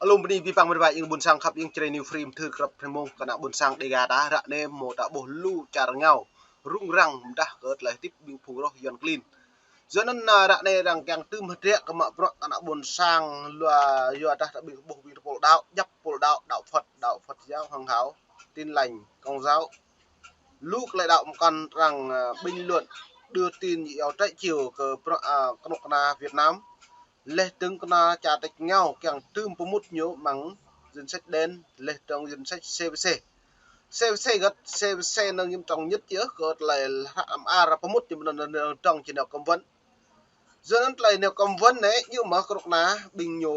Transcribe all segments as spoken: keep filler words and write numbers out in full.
Alum bơni abih bang mơ̆ng wa ing ƀôn sang khăp ing Jrai New Free mơthưr krăp hrĕng mông kơ ană ƀôn sang Dega ta ră anai hmâo ta ƀuh lu čar rơngiao rŭng răng mơdah kơ tơlơi hơdip ƀing phung roh Yuăn klin. Yua anŭn, a, ră anai arăng kiăng tŭm hơdră kơ mă bruă kơ ană ƀôn sang lua yua dah ta ƀing ƀuh ƀing tơpul đaŏ, djăp tơpul đaŏ, đaŏ Phật, đaŏ Phật giáo Hòa Hảo, Tin Lành, Công giáo. Lu tơlơi đaŏ mơkăn arăng, a, bình luận, đưa tin ñu iâu trĕ čiu kơ bruă, a, kơnuk kơna Việt Nam. Leh dơ̆ng kơna čar tač rơngiao kiăng tŭm pơmŭt ñu amăng danh sách đen, leh dơ̆ng danh sách C P C. C P C găt, C P C anŭn ñu tŏng ñit yơh kơ tơlơi hră amar pơmŭt ñu mơ̆n anŭn dơ̆ng či nao cấm vận. Yua anŭn tơlơi nao cấm vận anai ñu mơ̆ kơnuk kơna ƀing ñu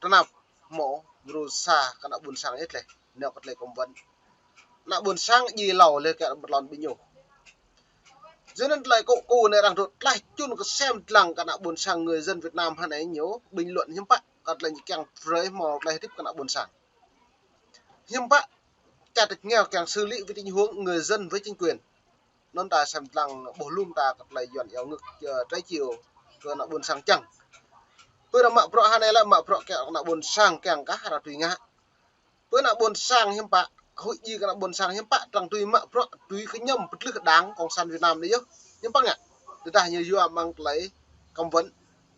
tơnap hmâo mrô sa kơ ană ƀôn sang yơh tơlơi nao kơ tơlơi cấm vận. Ană ƀôn sang djai hlâo leh kơ ƀơi lŏn ƀing ñu. Yua anŭn tơlơi kŏ kŏ anai arăng dŏ tlaih čun kơsem dlăng kơ ană ƀôn sang người dân Việt Nam hơnai ñu bình luận hiư̆m pă kơ tơlơi ñu kiăng brơi hmâo tơlơi hơdip kơ ană ƀôn sang. Hiư̆m pă čar tač rơngiao kiăng xử lý với tình huống người dân với chính quyền. Anŭn ta sem dlăng ƀuh lŏm ta kơ tơlơi Yuăn iâu ngŏk, ơ, trĕ čiu kơ ană ƀôn sang čang. Pơ arăng mă bruă hơnai lĕ mă bruă kơ ană ƀôn sang kiăng kah arăng tui ngă. Pơ ană ƀôn sang hiư̆m pă, huĭ djai kơ ană ƀôn sang hiư̆m pă arăng tui mă bruă tui kơñăm pơtlưh đảng Cộng sản Việt Nam anai yơh. Hiư̆m pă ngă. Tơdah ñu yua amăng tơlơi cấm vận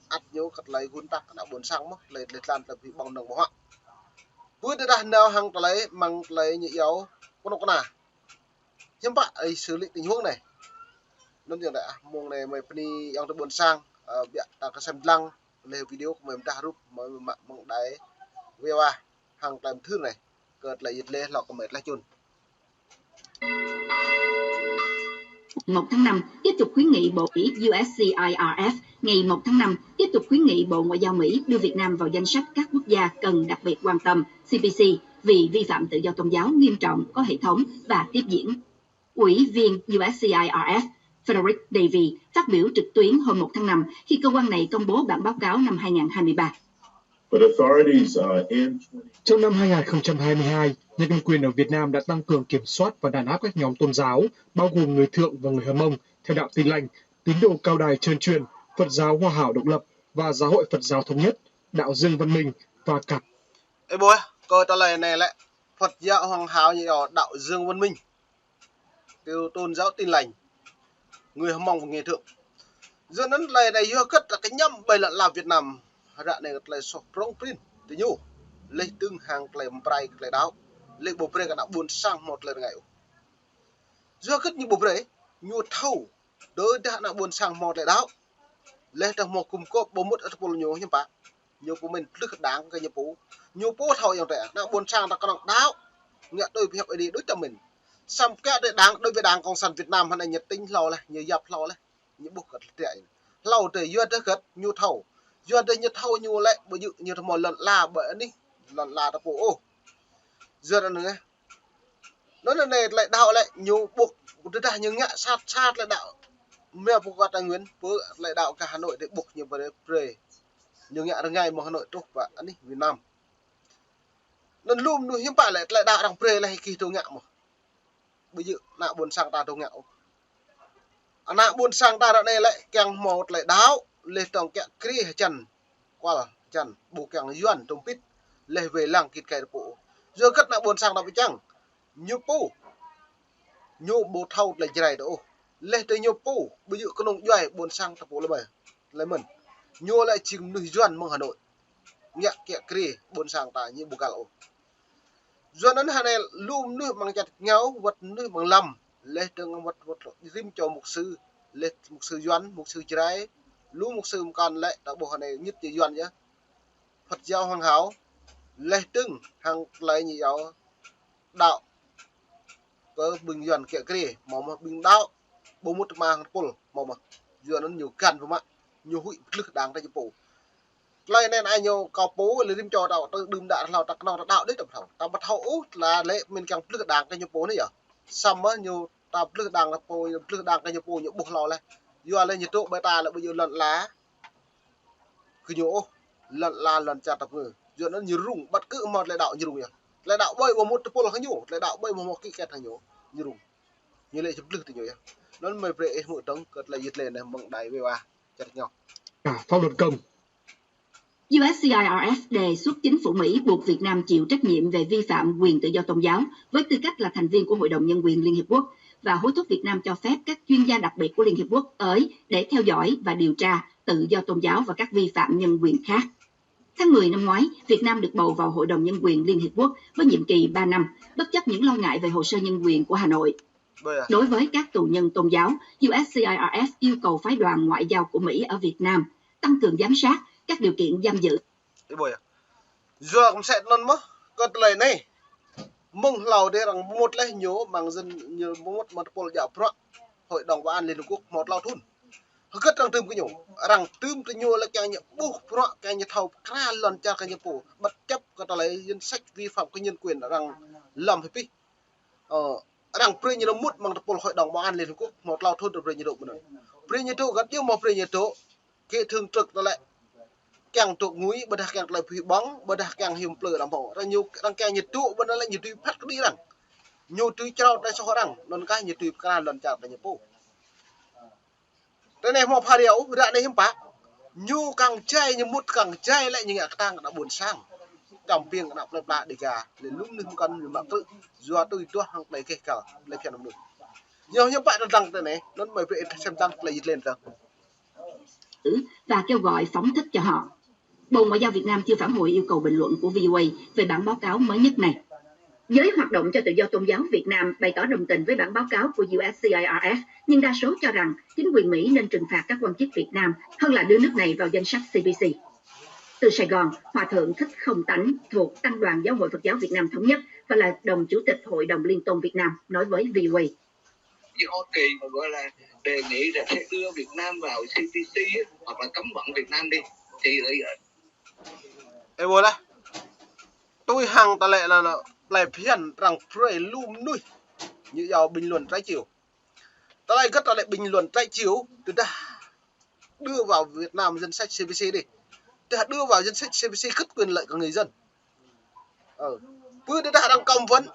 ăt ñu kơ tơlơi gun tăk ană ƀôn sang mơ̆, tơlơi, tơlơi tlan tơlơi ƀing ƀơ̆ng nơ̆ng ƀơ̆ng huă. Pơ tơdah nao hăng tơlơi amăng tơlơi ñu iâu kơnuk kơna. Hiư̆m pă ih xử lý tình huống anai. Anŭn yơh đah, a, mông anai mơi bơni ayŏng adơi ƀôn sang, ơ, biă ta kơsem dlăng, leh video kơ mơi mơdah rup, mơi mă mơ̆ng đài wê wa hăng tơlơi mơthưr anai, kơ tơlơi yit leh hlâo kơ mơi tlaih čun. Một tháng năm, tiếp tục khuyến nghị Bộ Mỹ U S C I R F ngày một tháng năm tiếp tục khuyến nghị Bộ Ngoại giao Mỹ đưa Việt Nam vào danh sách các quốc gia cần đặc biệt quan tâm, C P C, vì vi phạm tự do tôn giáo nghiêm trọng, có hệ thống và tiếp diễn. Ủy viên U S C I R F Frederick Davy phát biểu trực tuyến hôm một tháng năm khi cơ quan này công bố bản báo cáo năm hai ngàn hai mươi ba. But authorities, uh, in Trong năm hai ngàn không trăm hai mươi hai, nhà cầm quyền ở Việt Nam đã tăng cường kiểm soát và đàn áp các nhóm tôn giáo, bao gồm người Thượng và người Hmông theo đạo Tin Lành, tín đồ Cao đài Trơn truyền, Phật giáo Hòa hảo độc lập và Giáo hội Phật giáo Thống nhất, đạo Dương Văn Minh và cả Ê ƀuh, kơ tơlơi anai lĕ Phật giáo Hòa hảo ñu iâu đạo Dương Văn Minh. Theo tôn giáo Tin Lành, người Hmông và người Thượng. Yua anŭn tơlơi anai yua hơget ta kơñăm ƀơi lŏn ala Việt Nam. Ră anai tơlơi soh prŏng prin tơ ñu. Leh dơ̆ng hăng tơlơi mơbrai tơlơi đaŏ. Leh ƀu brơi kơ ană ƀôn sang hmâo tơlơi rơngai ôh. Yua hơget ñu ƀu brơi, ñu thâo. Tơdah ană ƀôn sang hmâo tơlơi đaŏ. Leh tơdah hmâo gum gôp ƀu mŭt ăt tơpul ñu hiư̆m pă. Ñu pơmĭn pơtlưh đảng kơ ñu pô. Ñu pô thâo yơh tơlơi. Ană ƀôn sang ta kơnơ̆ng đaŏ. Ngă tui pơhiăp Ơi Adai đôč ta mĭn. Samơ̆ kơ tơlơi đảng, đối với đảng Cộng sản Việt Nam hơnai ñu tĭng hlâo leh, ñu yap hlâo leh. Ñu ƀuh kơ tơlơi tơlơi. Hlâo tơlơi yua dah hơget ñu thâo. Yua dah ñu thâo ñu lĕ ƀu djơ̆ ñu tơ hmâo lŏn ala ƀơi anih lŏn ala ta pô ôh. Yua anŭn anai. Anŭn anai tơlơi đaŏ lĕ ñu ƀuh tơdah ñu ngă sat sat tơlơi đaŏ. Mơ̆ pơkŏt Tây Nguyên pơ tơlơi đaŏ kơ Hà Nội tơ ƀuh ñu brơi brơi. Ñu ngă rơngai mơ̆ng Hà Nội truh pơ anih Việt Nam. Anŭn lŏm anŭn hiư̆m pă lĕ tơlơi đaŏ arăng brơi leh kih tơ ngă mơ̆. Ƀu djơ̆ ană ƀôn sang ta tơ ngă ôh. Ană ƀôn sang ta ră anai lĕ kiăng hmâo tơlơi đaŏ, leh dơ̆ng kiă kriê hơjăn, kual hơjăn, ƀu kiăng Yuăn tơmpit, leh wai lăng git gai tơpul. Yua hơget ană ƀôn sang ta ƀu čang, ñu pô, ñu ƀu thâo tơlơi Jrai tơ ôh. Leh tơ ñu pô, ƀu djơ̆ kơnung djuai ƀôn sang ta pô lơ mơi, lơ mơ̆n. Ñu lĕ jing mơnuih Yuăn mơ̆ng Hà Nội. Ngă kiă kriê ƀôn sang ta ñu ƀu găl ôh. Yua anŭn hơnai lu mơnuih amăng čar tač rơngiao, wơ̆t mơnuih amăng lăm, leh dơ̆ng wơ̆t, wơ̆t rĭm čô mục sư, leh mục sư Yuăn, mục sư Jrai, lu mục sư mơkăn lĕ ta ƀuh hơnai ñit ñu Yuăn yơh. Phật giáo Hòa hảo, leh dơ̆ng hăng tơlơi ñu iâu đaŏ kơ ƀing Yuăn kiă kriê, hmâo mơ̆ ƀing đaŏ, ƀu mŭt tơma hăng tơpul, hmâo mơ̆. Yua anŭn ñu găn pơmă, ñu huĭ pơtlưh đảng ta ñu pô. Tơlơi anŭn ai ñu kâo pô lĕ rĭm čô đaŏ tơ đưm đă hlâo ta kơnơ̆ng ta đaŏ đôč ta ƀu thâo. Ta ƀu thâo ôh tơlơi lĕ mĭn kiăng pơtlưh đảng ta ñu pô anai yơh. Samơ̆ ñu ta pơtlưh đảng ta pô, ñu pơtlưh đảng ta ñu pô ñu ƀuh hlâo leh. Yua lĕ ñu dŏ ƀơi ta lĕ ƀu djơ̆ lŏn ala kơ ñu ôh, lŏn ala lŏn čar ta pô. Yua anŭn ñu rŭng, ƀăt kơ hmâo tơlơi đaŏ ñu rŭng yơh. Tơlơi đaŏ ƀơi ƀu mŭt tơpul hăng ñu, tơlơi đaŏ ƀơi ƀu hmâo ký kết hăng ñu, ñu rŭng. Ñu lĕ či pơtlưh tơ ñu yơh. Anŭn mơi brơi ih hmư̆ dơ̆ng kơ tơlơi yit leh anai mơ̆ng đài wê wa čar tač rơngiao. Cả pháp luật công. U S C I R F đề xuất chính phủ Mỹ buộc Việt Nam chịu trách nhiệm về vi phạm quyền tự do tôn giáo với tư cách là thành viên của Hội đồng Nhân quyền Liên Hiệp Quốc và hối thúc Việt Nam cho phép các chuyên gia đặc biệt của Liên Hiệp Quốc tới để theo dõi và điều tra tự do tôn giáo và các vi phạm nhân quyền khác. Tháng mười năm ngoái, Việt Nam được bầu vào Hội đồng Nhân quyền Liên Hiệp Quốc với nhiệm kỳ ba năm, bất chấp những lo ngại về hồ sơ nhân quyền của Hà Nội. Đối với các tù nhân tôn giáo, U S C I R F yêu cầu phái đoàn ngoại giao của Mỹ ở Việt Nam tăng cường giám sát các điều kiện giam giữ. Ih ƀuh yơh. Yua kơ mơsĕ anŭn mơ̆, kơ tơlơi anai. Mơ̆ng hlâo dih arăng mŭt laih ñu, mơ̆ng dân ñu mŭt mơ̆ng tơpul djă bruă Hội đồng Bảo an Liên Hợp Quốc hmâo klâo thŭn. Hơget arăng tưm kơ ñu, arăng tưm kơ ñu lĕ kiăng ñu ƀuh bruă, kiăng ñu thâo pơkra lŏn čar kơ ñu pô, bất chấp kơ tơlơi danh sách vi phạm kơ nhân quyền arăng lăm hơbĭt. Ơ, arăng brơi ñu mŭt mơ̆ng tơpul Hội đồng Bảo an Liên Hợp Quốc, hmâo klâo thŭn arăng brơi ñu dŏ mơ̆n. Brơi ñu dŏ găt yơh hmâo brơi ñu dŏ, kơ thường trực tơlơi. Kiăng dŏ ngui, ƀôdah kiăng tơlơi pơhiăp ƀơ̆ng, ƀôdah kiăng hiam plư arăng pô. Arăng ñu, arăng kiăng ñu dŏ, ƀôdah lĕ ñu tui phat kơđi arăng. Ñu tui črâo tơlơi soh arăng, anŭn kah ñu tui pơkra lŏn čar kơ ñu pô. Tơ anai hmâo pha riâo, ră anai hiư̆m pă. Ñu kiăng jai, ñu mŭt kiăng jai lĕ ñu ngă kơtang kơ ană ƀôn sang. Čăm piêng kơ ană plơi pla Dega, lĕ lŏm mơnuih mơkăn ñu mă krư̆, yua tui duah hăng tơlơi gêh gal, tơlơi phiăn mơnuih. Ñu hiư̆m pă tơdang tơ anai, anŭn mơi brơi ih sem tang tơlơi jĭt lĕn tơ. Và kêu gọi phóng thích cho họ. Bộ Ngoại giao Việt Nam chưa phản hồi yêu cầu bình luận của V O A về bản báo cáo mới nhất này. Giới hoạt động cho tự do tôn giáo Việt Nam bày tỏ đồng tình với bản báo cáo của U S C I R F, nhưng đa số cho rằng chính quyền Mỹ nên trừng phạt các quan chức Việt Nam hơn là đưa nước này vào danh sách C P C. Từ Sài Gòn, Hòa thượng Thích Không Tánh thuộc Tăng đoàn Giáo hội Phật giáo Việt Nam Thống nhất và là đồng chủ tịch Hội đồng Liên tôn Việt Nam nói với V O A. Như Hoa Kỳ mà gọi là đề nghị là sẽ đưa Việt Nam vào C P C á, hoặc là cấm vận Việt Nam đi, thì lợi ích. Ê, ƀuh laih. Tui hăng tơlơi anŭn, tơlơi phiăn arăng brơi lŏm mơnuih. Ñu iâu bình luận trái chiều. Tơlơi hơget tơlơi bình luận trái chiều, tơdah đưa vào Việt Nam danh sách C P C đi. Tơdah đưa vào danh sách C P C khuyết quyền lợi của người dân. Ơ. Pơ tơdah arăng cấm vận,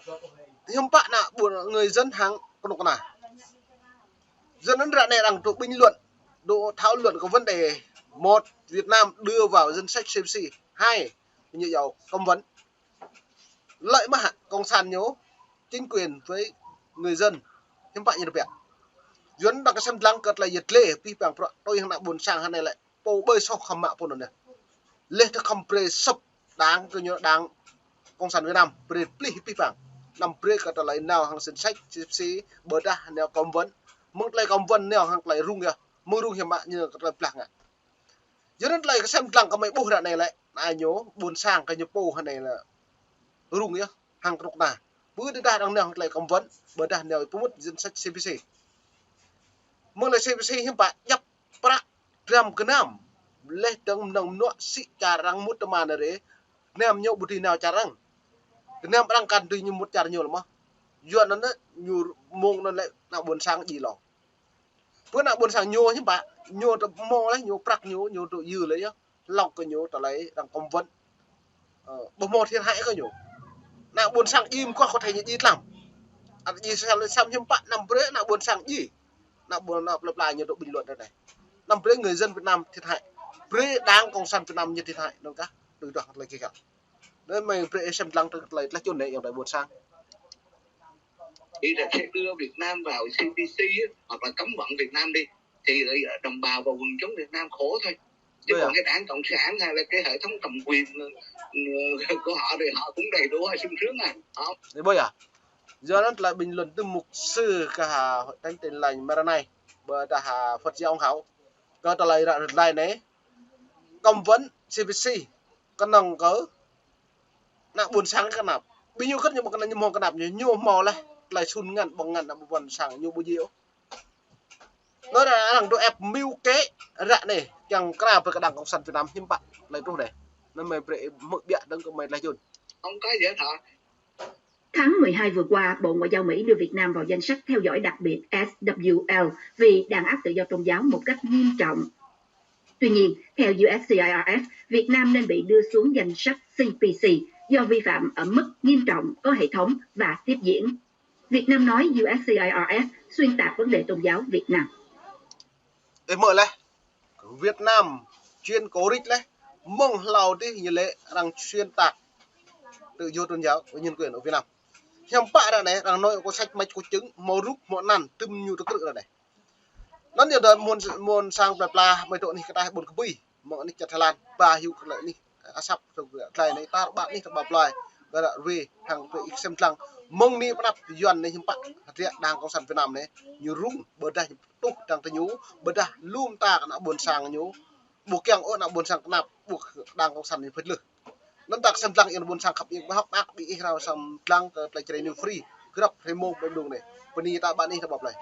hiư̆m pă ană ƀôn người dân hăng kơnuk kơna. Dân anŭn ră anai arăng dŏ bình luận, dŏ thảo luận cái vấn đề một, Việt Nam đưa vào danh sách C P C. Hai, ñu iâu cấm vận. Lợi mă hă, cộng sản ñu, chính quyền với người dân, hiư̆m pă ñu tơbiă. Yuan đang sem lăng kơ tơlơi yet lĕ, pih pang prăk, tui hăng ană ƀôn sang hơnai lĕ, pô ƀơi soh khăm mă pô anŭn yơh. Lĕ tơ khăm brơi sŏp đảng kơ ñu đảng Cộng sản Việt Nam, brơi plih pih pang. Năm brơi kơ tơlơi nao hăng danh sách, C P C, ƀôdah nao cấm vận. Mơ̆ng tơlơi cấm vận nao hăng tơlơi rŭng yơh. Mơ̆ng rŭng hiư̆m mă ñu kơ tơlơi blah ngă. Yua anŭn tơlơi kơ sem lăng kơ mơi ƀuh ră anai lĕ, ană ñu, ƀôn sang kơ ñu pô hơnai lĕ rŭng yơh, hăng kơnuk kơna. Pơ tơdah arăng nao hăng tơlơi cấm vận, ƀôdah nao pơmŭt danh sách C P C. Mơ̆ng lĕ C P C hiư̆m pă, djăp prăk dram gơnam. Lĕ dơ̆ng mơnơ̆ng mơnuă sĭ čar arăng mŭt tơma anai rê, gơnam ñu ƀu dưi nao čar arăng. Gơnam arăng kăn dưi ñu mŭt čar ñu lĕ mơ̆. Yua anŭn ñu mơ̆ng anŭn lĕ ană ƀôn sang djai lŏ. Pơ ană ƀôn sang ñu hiư̆m pă, ñu tơ mơ̆ng lĕ, ñu prăk ñu, ñu dŏ yư lĕ yơh. Lŏng kơ ñu tơlơi arăng cấm vận. Ơ, ƀu hmâo thiệt hại kơ ñu. Ană ƀôn sang djai mơguah kơ thâo ñu djai tlam. Ană djai sal sam hiư̆m pă năm brơi ană ƀôn sang djai. Ană ƀôn ană plơi pla ñu dŏ bình luận tơ anai. Năm brơi người dân Việt Nam thiệt hại. Brơi đảng Cộng sản Việt Nam ñu thiệt hại. Anŭn kah, tui duah tơlơi gêh gal. Anŭn mơi brơi ih sem lăng tơlơi tlaih čun anai yơh tơlơi ƀôn sang. Ý là sẽ đưa Việt Nam vào C P C á, hoặc là cấm vận Việt Nam đi, thì lợi ích đồng bào và quần chúng Việt Nam khổ thôi. Chứ còn cái đảng cộng sản hay là cái hệ thống cầm quyền, ờ, của họ thì họ cũng đầy đủ sung sướng à. Đó. Ih ƀuh yơh. Yua anŭn tơlơi bình luận tơ mục sư kơ Hội Thánh Tin Lành Maranatha, ƀôdah Phật giáo Hồng Hảo. Kơ tơlơi ră ruai anai, cấm vận C P C, kơnơ̆ng kơ ană ƀôn sang kơnăp. Ƀing ñu kơt ñu ƀu kơnăp, ñu hmâo kơnăp ñu, ñu hmâo lĕ tơlơi sun ngăn, ƀơ̆ng ngăn ană ƀôn sang ñu ƀu djai ôh. Anŭn arăng dŏ ĕp mưu kế ră anai, kiăng pơkra brơi kơ đảng Cộng sản Việt Nam hiư̆m pă, tơlơi truh anai. Anŭn mơi brơi hmư̆ biă dơ̆ng kơ mơi tlaih čun. Không có dễ thở. Tháng mười hai vừa qua, Bộ Ngoại giao Mỹ đưa Việt Nam vào danh sách theo dõi đặc biệt S W L vì đàn áp tự do tôn giáo một cách nghiêm trọng. Tuy nhiên, theo U S C I R F, Việt Nam nên bị đưa xuống danh sách C P C do vi phạm ở mức nghiêm trọng, có hệ thống và tiếp diễn. Việt Nam nói U S C I R F xuyên tạc vấn đề tôn giáo Việt Nam. Ê, mơ̆ lĕ, Việt Nam chuyên cố rích lĕ, Mơ̆ng hlâo dih ñu lĕ arăng xuyên tạc tự do tôn giáo và nhân quyền ở Việt Nam. Hiư̆m pă ră anai, arăng nói có sách mách có chứng, hmâo rup, hmâo anăn, tơm ñu tơkrư̆ ră anai. Anŭn yơh đơ̆ mơ̆n, mơ̆n sang plơi pla, mơi dŏ anih kơtai ƀôn kơbui, mơ̆ng anih čar Thái Lan, ba hyu kơ lĕ anih, asăp, tơlơi anai, tar ƀar anih, tar ƀar plơi, gơ̆ ră ruai, hăng ruai ih sem lăng, mơ̆ng anai pơ anăp Yuan anai hiư̆m pă, hơdră Đảng Cộng sản Việt Nam anai, ñu rŭng, ƀôdah ñu tuh dăng tơ ñu, ƀôdah lŏm ta kơ ană ƀôn sang ñu, ƀu kiăng ôh ană ƀôn sang kơnap, ƀu Đảng Cộng sản ñu phĭt lưh. Anŭn ta sem lăng ih ƀôn sang khăp ih ƀu hŏk ƀă ƀing ih rao sem lăng kơ tơlơi Jrai News Free. Grăp hrơi mông ƀơi mông anai. Bơni ta ƀă anih ta ƀă plơi.